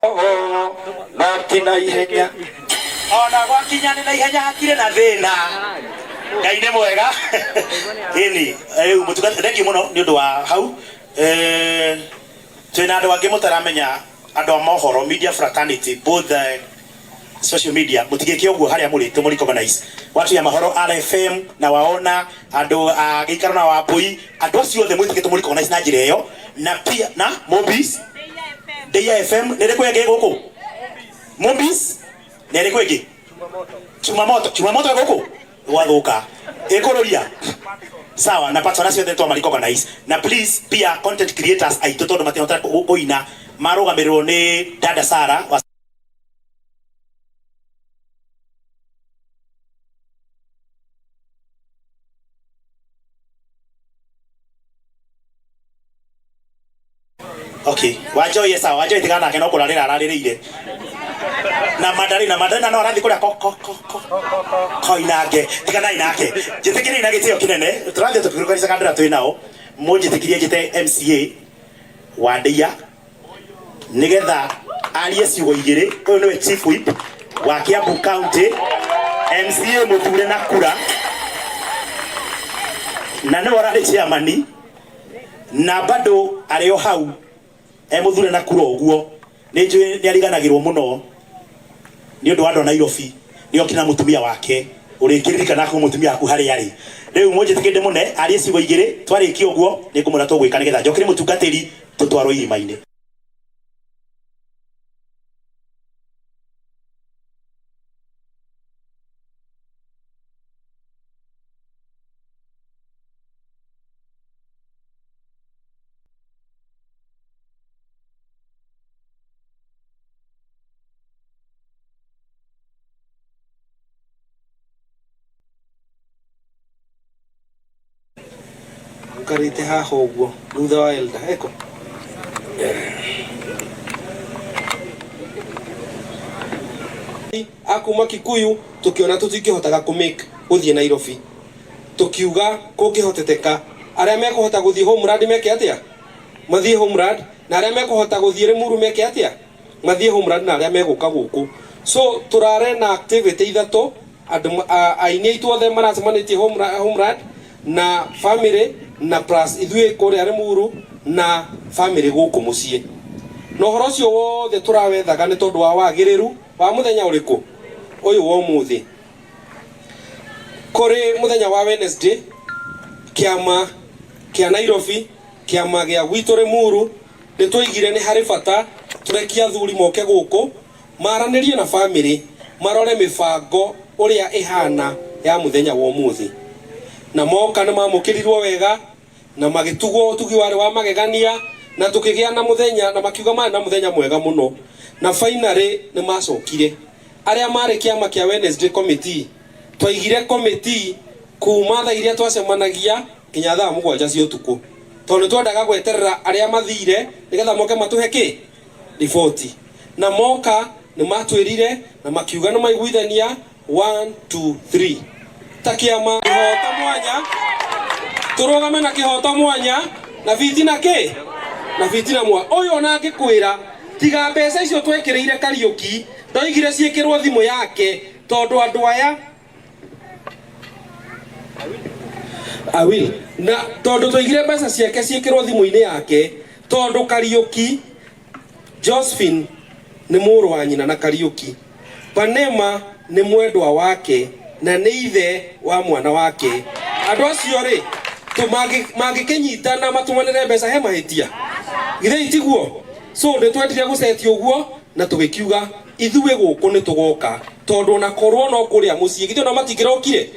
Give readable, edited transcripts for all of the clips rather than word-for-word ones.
No ti na ihenya. Ona gwakinya nĩ na ihenya hatirĩ na thĩna. Ngai nĩ mwega. Ĩni rĩu mũtungata, thank you mũno nĩ ũndũ wa hau. Twĩna andũ angĩ mũtaramenya, andũ a mohoro, media fraternity, both social media, mũtigĩke ũguo harĩa mũrĩ tũmũ recognize watu ya mahoro, RFM na waona andũ a gĩikaro na Wambui, andũ acio othe mwĩtĩke tũmũ recognize na njĩra ĩyo, na pia na Mobis, Ndeia FM. Nĩ rĩkũ ĩngĩ gũkũ? Mobis nĩ rĩkũ ĩngĩ? Chumamoto, Chumamoto gũkũ gwathũka ĩkũrũria sawa na patron acio othe twama recognize, na please pia content creators aitũ, tondũ matinahota kũina, marũgamĩrĩrwo nĩ dada Sara wa Okay, Wanjoy, sawa. Wanjoy tigana nake, no kũrarĩra ararĩrĩire na mandari na mandari na no arathiĩ kũrĩa ko ko ko ko koinange. Tiganai nake, njĩtĩkĩriei na gĩtĩo kĩnene, tũrathiĩ tũkĩrũkanĩca kandĩra twĩ nao, mũnjĩtĩkĩrie njĩte MCA wa Ndeia nigetha arie ciugo igĩrĩ. Ũyũ nĩwe chief whip wa Kiambu County, MCA mũthure na kura, na nĩwe ũrarĩ chairman na bado arĩ o hau e mũthure na kura. Ũguo nĩ njũĩ nĩ ariganagĩrwo mũno nĩ ũndũ wa andũ a Nairobi. Nĩ okire na mũtumia wake ũrĩkĩririkana kuma mũtumia waku harĩa arĩ rĩu. Mũnjĩtĩkĩrie ndĩmũne arie ciugo igĩrĩ. Twarĩkia ũguo nĩ ngũmwĩra tũgwĩka nĩgetha njokere mũtungatĩri tũtwarwo irima-inĩ. Ngarĩte haha ũguo thutha wa elder eko. Akuma Kikuyu tukiona tutingĩhotaga kũ make gũthiĩ Nairobi, tukiuga kũngĩhoteteka arĩa mekũhota gũthiĩ homeland meke atĩa? Mathiĩ homeland, na arĩa mekũhota gũthiĩ Limuru meke atĩa? Mathiĩ homeland, na arĩa megũka gũkũ. So tũrare na activity ithatũ, andũ aini aitũ othe maracemanĩtie homeland na family, na plus ithuĩ kũrĩa Limuru na family gũkũ mũciĩ. Na ũhoro ũcio wothe tũrawethaga nĩ tondũ wa wagĩrĩru wa mũthenya ũrĩkũ ũyũ wa ũmũthĩ. Kũrĩ mũthenya wa Wednesday, kĩama kĩa Nairobi, kĩama gĩa gwitũ Limuru, nĩ twaigire nĩ harĩ bata tũrekie athuri moke gũkũ maranĩrie na family, marore mĩbango ũrĩa ĩhana ya mũthenya wa ũmũthĩ. Na moka nĩ mamũkĩrirwo wega na magĩtugwo ũtugi warĩ wa magegania, na tũkĩgĩa na mũthenya, na makiuga marĩ na mũthenya mwega mũno. Na finally nĩ macokire arĩa marĩ kĩama kĩa Wednesday committee. Twaigire committee kuma thaa iria twacemanagia nginya thaa 7 cia ũtukũ, tondũ nĩ twendaga gweterera arĩa mathire nĩgetha moke matũhe kĩ riboti. Na moka nĩ matwĩrire na makiuga nĩ maiguithania 1 2 3 ta kĩama kĩhoto mwanya, tũrũgame na kĩhoto mwanya na bitina kĩ na bitina mwa ũyũ. Ona ngĩkwĩra tiga mbeca icio twekĩrĩire Kariũki, ndoigire ciĩkĩrwo thimũ yake tondũ andũ aya I will. Na tondũ twaigire mbeca ciake ciĩkĩrwo thimũ-inĩ yake tondũ Kariũki Josephine nĩ mũrũ wa nyina na Kariũki Panema nĩ mwendwa wake na nĩ ithe wa mwana wake. Andũ acio rĩ mangĩkĩnyitana matũmanĩre mbeca he mahĩtia githĩ itiguo? So nĩ twendire gũcetia ũguo na tũgĩkiuga ithuĩ gũkũ nĩ tũgoka, tondũ ona korwo no kũrĩa mũciĩ githĩ ona matingĩrokire,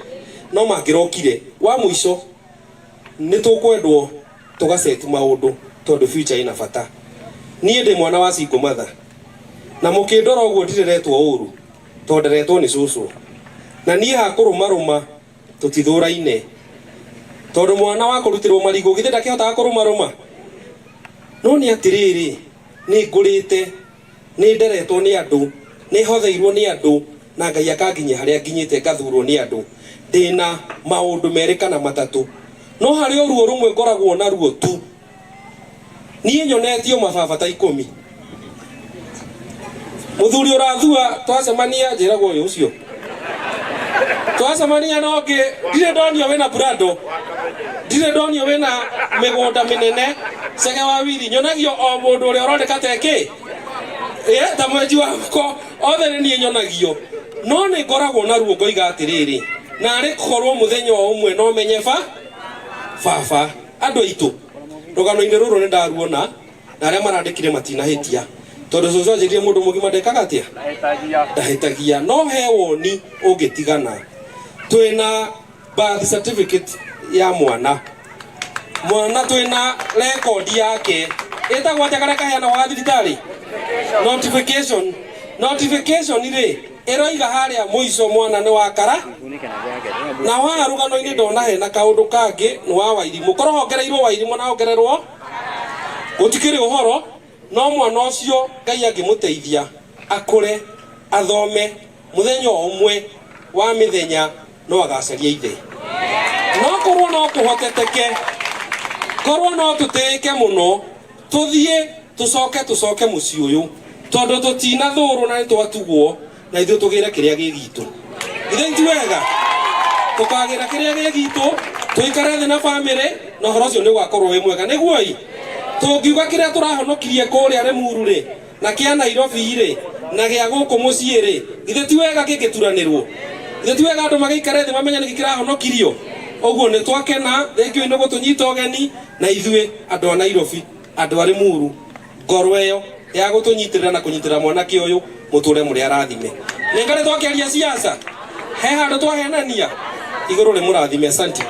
no mangĩrokire. Wa mũico nĩ tũkwendwo tũgaceti maũndũ tondũ future ĩna bata. Niĩ ndĩ mwana wa single mother, na mũkĩndora ũguo ndireretwo ũru tondũ nderetwo nĩ cũcũ, na niĩ hakũrũmarũma tũtithũraine, tondũ mwana wa kũrutĩrwo marigũ githĩ ndakĩhotaga kũrũmarũma? No nĩ atĩrĩrĩ, nĩ ngũrĩte, nĩ nderetwo nĩ andũ, nĩ hotheirwo nĩ andũ, na Ngai akanginyia harĩa nginyĩte, ngathurwo nĩ andũ. Ndĩna maũndũ merĩ kana matatũ, no harĩ o ruo rũmwe ngoragwo naruo tu. Niĩ nyonetio mababa ta 10. Muthuri urathua twacemania njiragwo uyu ucio twacemania na ũngĩ ndirĩ ndonio wĩna Prado, ndirĩ ndonio wĩna mĩgũnda mĩnene cege wa wiri, nyonagio o mũndũ ũrĩa ũroneka ta ĩ ta mwenji wa ko othe nĩ niĩ nyonagio. No nĩ ngoragwo na ruo ngoiga atĩrĩrĩ, narĩ korwo mũthenya o ũmwe no menye ba baba. Andũ aitũ rũgano-inĩ rũrũ nĩ ndaruona na arĩa marandĩkire matinahĩtia, tondũ cũcũ anjĩrire mũndũ mũgima ndekaga atĩa, ndahĩtagia. No he woni ũngĩtigana, twĩna birth certificate ya mwana, mwana twĩna rekondi yake ĩtagwo atĩa karĩa kaheanagwo ga thibitarĩ, notification. Notification rĩ ĩroiga harĩa mũico mwana nĩ wakara na haha rũgano-inĩ ndona hena kaũndũ kangĩ nĩ wa Wairimũ, korwo hongereirwo Wairimũ na hongererwo gũtikĩrĩ ũhoro. No mwana ũcio Ngai angĩmũteithia akũre athome, mũthenya o ũmwe wa mĩthenya no agacaria ithe. No korwo no kũhoteteke, korwo no tũtĩĩke mũno, tũthiĩ tũcoke tũcoke mũciĩ ũyũ, tondũ tũtinathũrwo na nĩtwatugwo, na ithuĩ tũgĩre kĩrĩa gĩ gitũ. Ithe ti wega tũkagĩra kĩrĩa gĩ gitũ, tũikare thĩ na bamĩrĩ, na ũhoro ũcio nĩ ũgakorwo wĩ mwega. Nĩguo ĩ tũngiuga kĩrĩa tũrahonokirie kũrĩa Rĩmuru rĩ na kĩa Nairobi rĩ na gĩa gũkũ mũciĩ rĩ, ithe ti wega gĩgĩturanĩrwo, ithe ti wega andũ magĩikare thĩ mamenye nĩkĩ kĩrahonokirio. Ũguo nĩ twakena, thengiũ nĩ gũtũnyita ũgeni, na ithuĩ andũ a Nairobi, andũ a Rĩmuru, ngoro ĩyo ya gũtũnyitĩrĩra na kũnyitĩrĩra mwanake ũyũ, mũtũre mũrĩ arathime. Nĩ ngarĩ twakĩaria siasa, he handũ twahenania, igũrũ rĩmũrathime. Asante.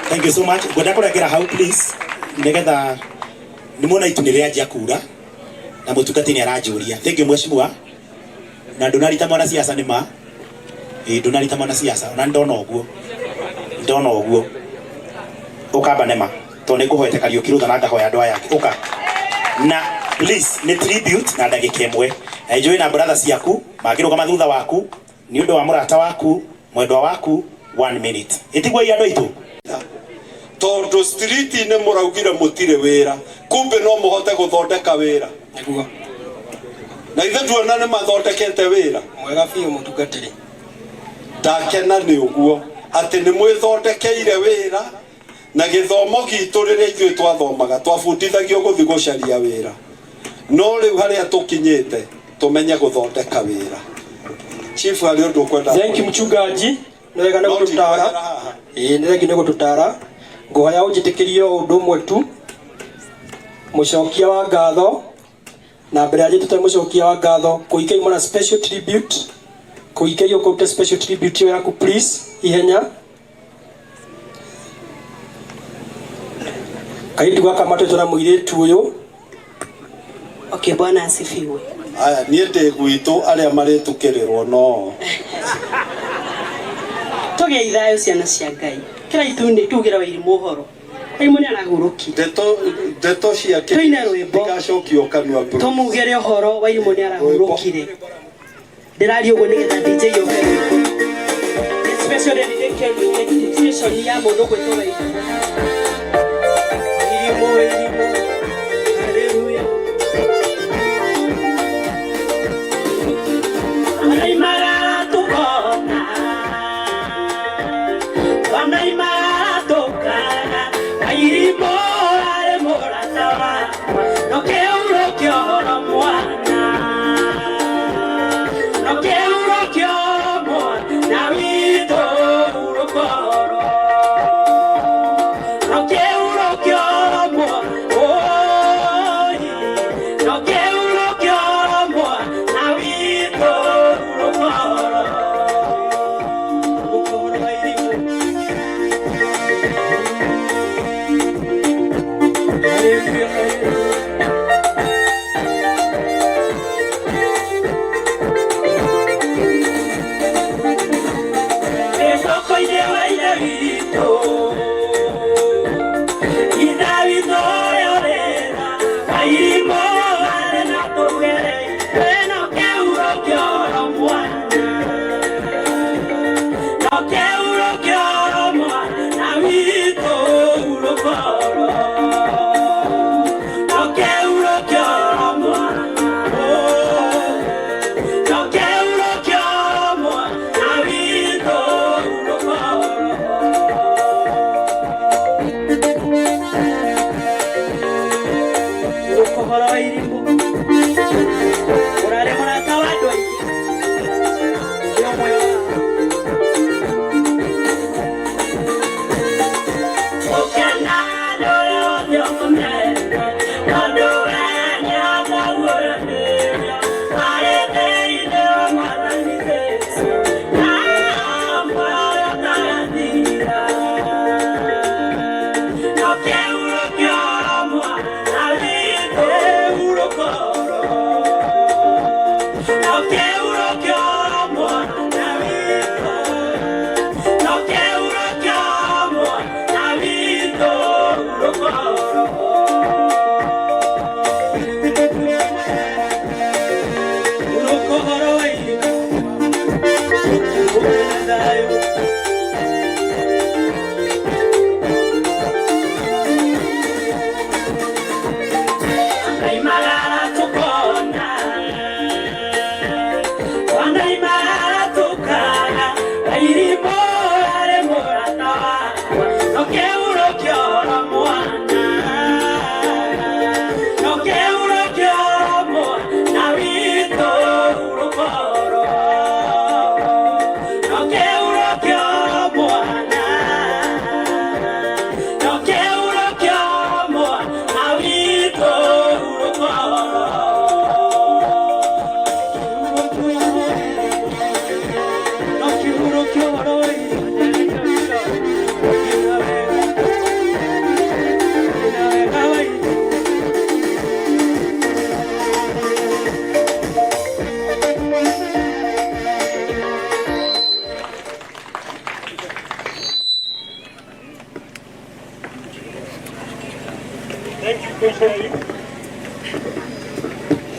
Thank you so much. Ngwenda kũrengera hau please, nigetha nĩ muona itu nĩ rĩanjia kura na mũtungati nĩ aranjũria. Thank you mheshimiwa. Na ndũnarita mwana siasa nĩ ma. Ĩ ndũnarita mwana siasa ona ndona ũguo. Ndona ũguo. Ũkamba nema tondũ nĩ ngũhoete Kariũki rũtha na ngahoya andũ aya angĩ. Ũka. Na please nĩ tribute na ndagĩka ĩmwe. Na njũĩ na brother ciaku mangĩrũgama thutha waku nĩ ũndũ wa mũrata waku mwendwa waku 1 minute. Ĩtiguo andũ aitũ. Tondu street-inĩ mũraugire mũtirĩ wĩra, kumbe no mũhote gũthondeka wĩra. Nĩguo. Na ithe tuona nĩ mathondekete wĩra. Mwega biũ mũtungatĩri. Ndakena nĩ ũguo atĩ nĩ mwĩthondekeire wĩra, na gĩthomo gitũ rĩrĩa ithuĩ twathomaga twabundithagio gũthiĩ gũcaria wĩra, no rĩu harĩa tũkinyĩte tũmenye gũthondeka wĩra. Chief, harĩ ũndũ ũkwenda? Thank you mchungaji, nĩ wega nĩ gũtũtara. Ĩĩ nĩ thengiũ nĩ gũtũtara. Ngũhoya ũnjĩtĩkĩrie o ũndũ ũmwe tu, mũcokia wa ngatho, na mbere ya njĩtĩte mũcokia wa ngatho, kũikei mwana special tribute, kũikei ũkũrute special tribute ĩyo yaku please, ihenya. Kairĩtu gaka matwĩtwo na mũirĩtu ũyũ. Okay, Bwana asifiwe. Aya niĩ ndĩ gwitũ arĩa marĩtukĩrĩrwo no tũgĩe ithayũ ciana cia Ngai. Kĩra itu tugĩra Wairimũ ũhoro. Wairimũ nĩ arahurũkire. Ndeto ciake Tũine rwĩmbo. Ndigacokio kanua bro. Tũmugĩre ũhoro Wairimũ nĩ arahurũkire. Ndĩraria ũguo nĩgetha DJ yoke rwĩmbo. Nĩ special dedication ya mũndũ ũgwĩtwo Wairimũ. Wairimũ, Wairimũ, hallelujah. Wanaimara tukona, wanaimara tukana, Wairimũ arĩ mũrata wakwa, no kĩurũkio ũhoro mwana, no kĩurũkio mwana witũ urũkoro.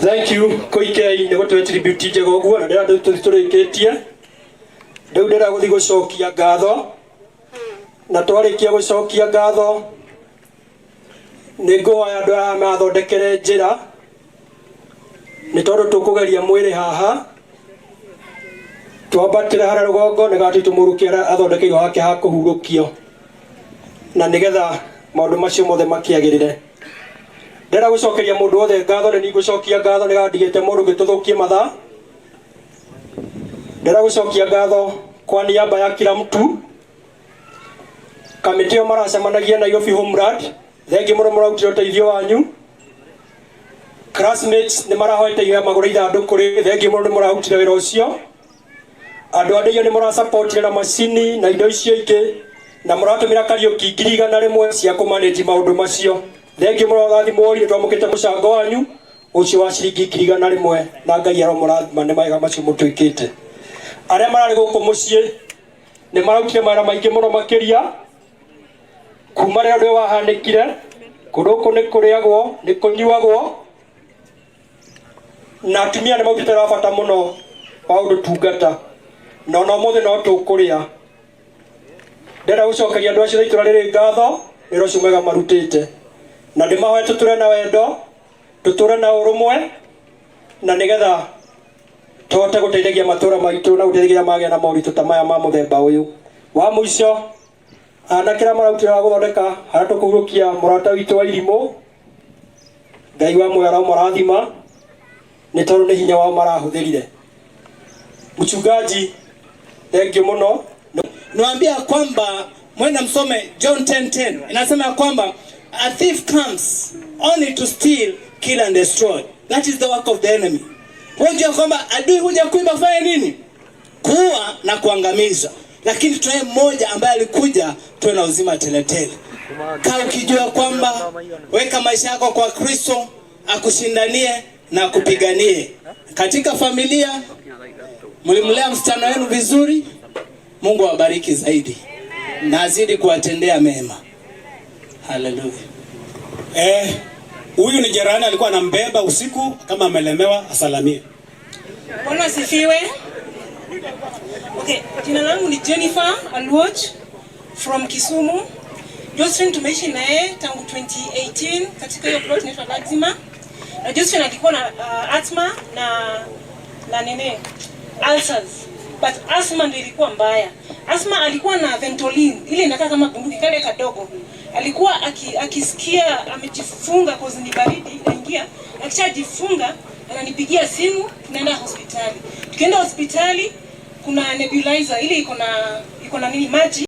Thank you Koikei nä gå tå tribute njega å guo na ndä randå tå rä kä tie rä u ndä ra gå thiä gå cokia ngatho na twarä kia gå cokia ngatho nä ngåhoya andå aya mathondekere njä ra nä tondå tå kå geria mwä rä haha twambatä re harä a rå gongo nä gatå tå må rå kä athondekeirwo hake ha kå hurå kio na nä getha maå ndå macio mothe makä rä re ndĩrenda gũcokeria mũndũ wothe ngatho nĩ ningũcokia ngatho nĩgandigĩte mũndũ ngĩtũthũkie mathaa. Ndĩrenda gũcokia ngatho kwa niaba ya kila mtu. Kamĩtĩ ĩyo maracemanagia Nairobi Homeland, thengi mũno mũrarutire ũteithio wanyu. Classmates nĩ marahoete iheo magũrũ ithandũkũ rĩ, thengi mũno nĩ mũrarutire wĩra ũcio. Andũ a ndĩio nĩ mũrasapotire na macini na indo icio ingĩ na mũratũmĩra Kariũki 100,000 cia kũmanage maũndũ macio. Thengi mũno rathimwo nĩ twamũkĩte mũcango wanyu ũcio wa ciringi 100,000 na Ngai aromũrathima nĩ mawega macio mũtwĩkĩte. Arĩa mararĩ gũkũ mũciĩ nĩ marautire mawĩra maingĩ mũno makĩria kuma rĩrĩa ũndũ ũyũ wahanĩkire. Kũndũ gũkũ nĩ kũrĩagwo, nĩ kũnyuagwo na atumia nĩ mautĩte wĩra wa bata mũno wa ũndũ na ona ũmũthĩ no tũkũrĩa. Ndĩrenda gũcokeria andũ acio itũra rĩrĩ ngatho wĩra ũcio mwega marutĩte na ndĩmahoe tũtũre na wendo, tũtũre na ũrũmwe na nĩgetha tũhote gũteithagia matũra maitũ na gũteithagia magĩa na moritũ ta maya ma mũthemba ũyũ. Wa mũico anake arĩa mararutire wa gũthondeka harĩa tũkũhurũkia mũrata witũ wa irimũ, Ngai wa muoyo aromũrathima nĩ tondũ nĩ hinya wao marahũthĩrire. Mchungaji, thank you mũno. Niwaambia kwamba mwenda msome John 10:10 inasema kwamba a thief comes only to steal, kill and destroy. That is the work of the enemy. Unajua kwamba adui huja kuiba kufanya nini? Kuua na kuangamiza. Lakini tunaye mmoja ambaye alikuja tuwe na uzima teletele. Kaa ukijua kwamba weka maisha yako kwa Kristo akushindanie na akupiganie. Katika familia mlimlea msichana wenu vizuri, Mungu awabariki zaidi na azidi kuwatendea mema. Hallelujah. Huyu ni jirani alikuwa anambeba usiku kama amelemewa asalamie. Bwana asifiwe. Okay, jina langu ni Jennifer Aluoch from Kisumu. Josephine tumeishi naye tangu 2018 katika hiyo plot inaitwa Laxima. Na Josephine alikuwa na asthma na nini? Ulcers. But asthma ndio ilikuwa mbaya. Asthma alikuwa na Ventolin, ile inakaa kama bunduki kale kadogo. Alikuwa akisikia amejifunga cause ni baridi inaingia, akishajifunga ananipigia simu, tunaenda hospitali. Tukienda hospitali kuna nebulizer ile iko na nini maji.